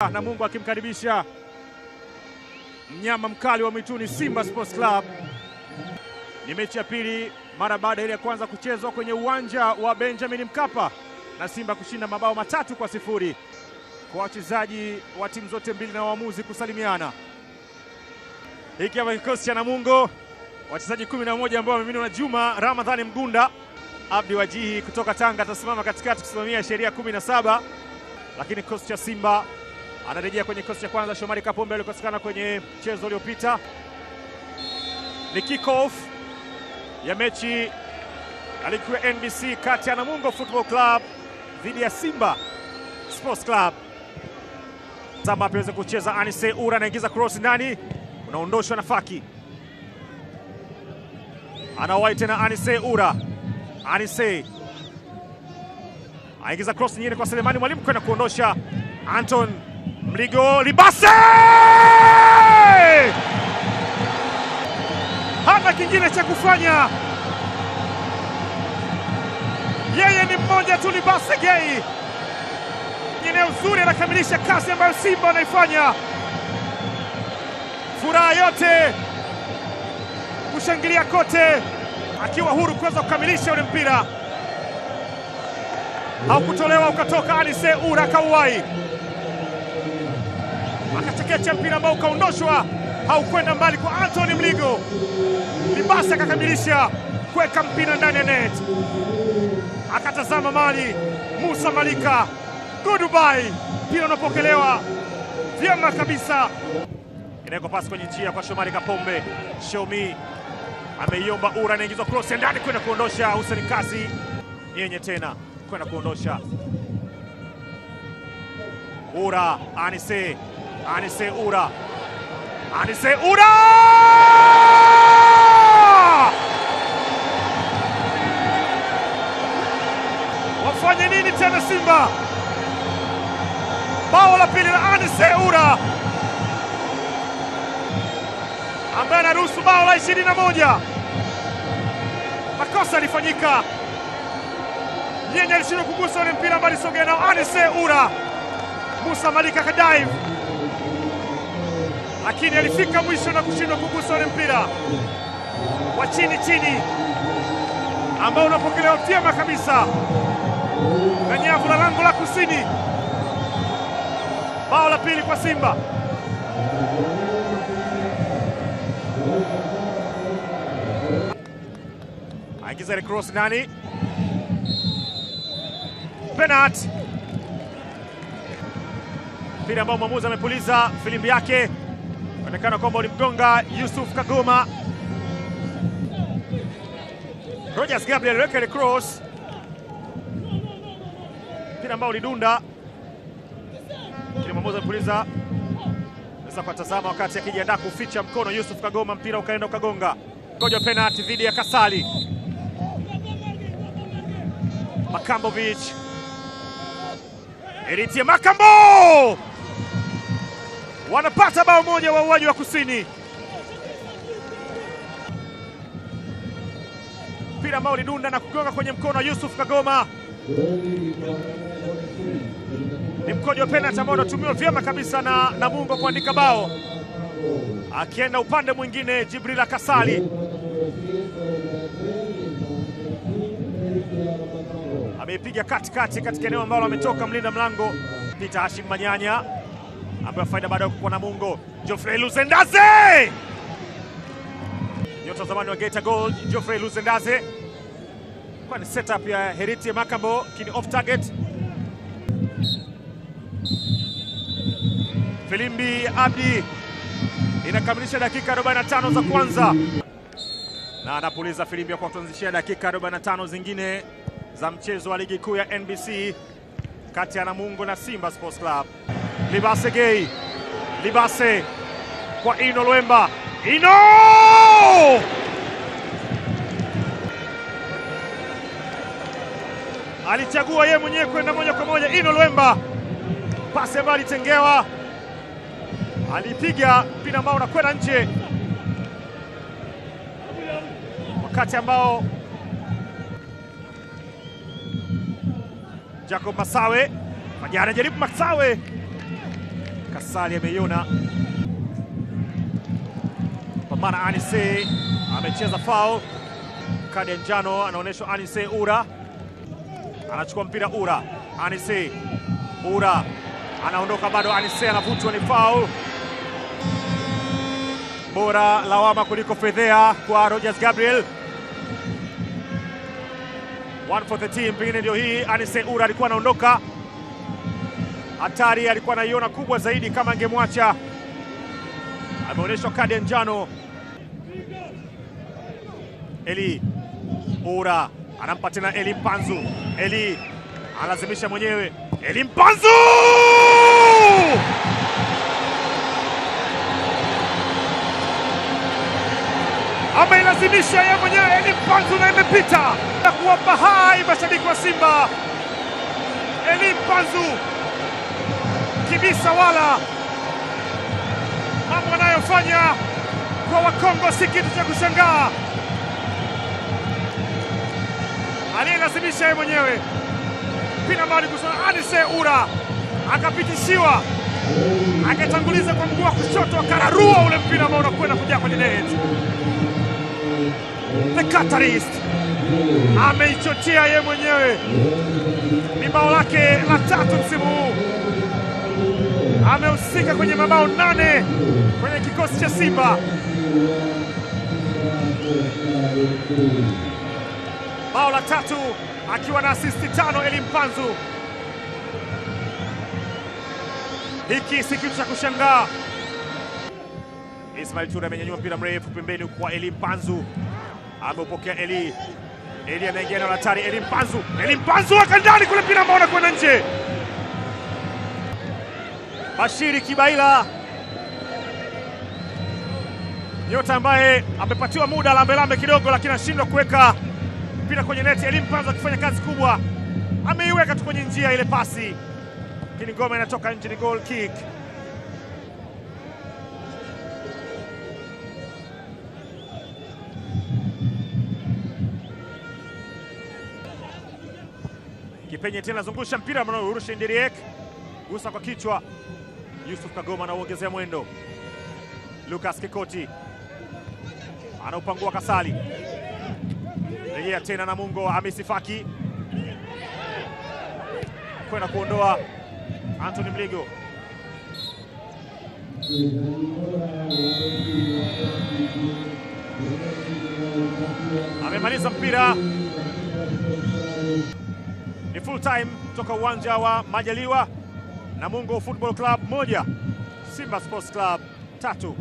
Namungo akimkaribisha mnyama mkali wa mwituni Simba Sports Club. Ni mechi ya pili mara baada ile ya kwanza kuchezwa kwenye uwanja wa Benjamin Mkapa na Simba kushinda mabao 3-0. Kwa wachezaji wa timu zote mbili na waamuzi kusalimiana. Hiki hapa kikosi cha Namungo, wachezaji 11 ambao wamemiminwa na Juma Ramadhani Mgunda. Abdi Wajihi kutoka Tanga atasimama katikati kusimamia sheria 17. Lakini kikosi cha Simba anarejea kwenye kikosi cha kwanza. Shomari Kapombe alikosekana kwenye mchezo uliopita. Ni kick off ya mechi alikuwa NBC kati ya Namungo Football Club dhidi ya Simba Sports Club. Samba aweze kucheza, Anise Ura anaingiza cross ndani, unaondoshwa na Faki. Anawahi tena Anise Ura. Anise aingiza cross nyingine kwa Selemani Mwalimu kwenda kuondosha Anton Mligo. Libase! Hana kingine cha kufanya, yeye ni mmoja tu, Libase Gay. Eneo zuri, anakamilisha kazi ambayo Simba anaifanya. Furaha yote, kushangilia kote, akiwa huru kuweza kukamilisha ule mpira. Haukutolewa ukatoka, Anise Ura kauwai akachekecha mpira ambao ukaondoshwa, haukwenda mbali kwa Anthony Mligo. Libase akakamilisha kuweka mpira ndani ya net, akatazama mali Musa Malika. Goodbye, mpira unapokelewa vyema kabisa. Inawekwa pasi kwenye njia kwa Shomari Kapombe. Shomi ameiomba Ura, anaingizwa cross ndani kwenda kuondosha Hussein Kazi. Nyenye tena kwenda kuondosha Ura. Anise, Anise Ura, Anise Ura! Wafanye nini tena Simba? Bao la pili la Anise Ura ambaye anaruhusu bao la 21. Makosa alifanyika, Nyenye alishindwa kugusa ule mpira ambao alisogea nao Anise Ura. Musa Malika kadive, lakini alifika mwisho na kushindwa kugusa ule mpira wa chini chini ambao unapokelewa vyema kabisa na nyavu la lango la kusini. Bao la pili kwa Simba. Aingiza ile cross ndani. Penalty. Mpira ambao mwamuzi amepuliza filimbi yake, inaonekana kwamba ulimgonga Yusuf Kagoma. Rogers Gabriel weka ile cross, mpira ambao ulidunda. Kile mwamuzi amepuliza sasa kwa tazama, wakati akijiandaa kuficha mkono Yusuf Kagoma, mpira ukaenda ukagonga. Ngoja penalty dhidi ya Kasali. Makambovic, Eritie Makambo wanapata bao moja wa uwaji wa kusini. Mpira ambao ulidunda na kugonga kwenye mkono wa Yusuf Kagoma. Ni mkojo wa penalty ambao unatumiwa vyema kabisa na Namungo kuandika bao. Akienda upande mwingine Jibrila Kasali ameipiga katikati katika eneo ambalo ametoka mlinda mlango Peter Hashim Manyanya, ambaye faida baada ya kwa Namungo. Geoffrey Luzendaze, nyota zamani wa Geita Gold, Geoffrey Luzendaze kwa ni setup ya Heriti Makambo, kini off target. Filimbi Abdi inakamilisha dakika 45 za kwanza, na anapuliza filimbi kwa kuanzishia dakika 45 zingine za mchezo wa ligi kuu ya NBC kati ya Namungo na Simba Sports Club. Libase Gay, Libase kwa Ino Lwemba. Ino! Alichagua yeye mwenyewe kwenda moja kwa moja. Ino Lwemba, pasi ambayo alitengewa, alipiga mpira ambao unakwenda nje, wakati ambao Jacob Masawe anajaribu. Masawe Kasali ameiona. Pambana Anise, amecheza foul. Kadi ya njano anaonyeshwa Anise Ura. Anachukua mpira Ura. Anise Ura anaondoka bado, Anise anavutwa, ni foul. Bora lawama kuliko fedhea kwa Rogers Gabriel. 1 for the team, pengine ndio hii. Anise Ura alikuwa anaondoka. Hatari alikuwa anaiona kubwa zaidi kama angemwacha. Ameonyeshwa kadi ya njano. Eli Ura anampa tena Eli Mpanzu. Eli analazimisha mwenyewe. Eli Mpanzu! Ameilazimisha yeye mwenyewe Eli Mpanzu na imepita na kuwapa hai mashabiki wa Simba. Eli Mpanzu kibisa, wala mambo anayofanya kwa Wakongo si kitu cha kushangaa. Aliyelazimisha yeye mwenyewe mpira mbali kusana Anise Ura akapitishiwa, akatanguliza kwa mguu wa kushoto, akararua ule mpira ambao unakwenda kujaa kwenye net. The Catalyst ameichochea yeye mwenyewe. Ni bao lake la 3 msimu huu. Amehusika kwenye mabao 8 kwenye kikosi cha Simba. Bao la 3 akiwa na asisti 5 Eli Mpanzu. Hiki si kitu cha kushangaa. Ismail Ture amenyanyua mpira mrefu pembeni kwa Eli Mpanzu. Ameupokea Eli. Eli anaingia na hatari. Eli Mpanzu. Eli Mpanzu akandani kule, mpira ambao unakwenda nje. Bashiri Kibaila, nyota ambaye amepatiwa muda lambe kidogo, lakini anashindwa kuweka mpira kwenye neti. Eli Mpanzu akifanya kazi kubwa, ameiweka tu kwenye njia ile pasi, lakini ngoma inatoka nje, ni goal kick. Kipenye tena zungusha mpira mnaorusha Ndiriek, gusa kwa kichwa. Yusuf Kagoma anaongezea mwendo. Lucas Kikoti anaupangua Kasali. Rejea tena Namungo, Hamisi Faki kwenda kuondoa Anthony Mligo. Amemaliza mpira. Ni full time kutoka uwanja wa Majaliwa. Namungo Football Club 1, Simba Sports Club 3.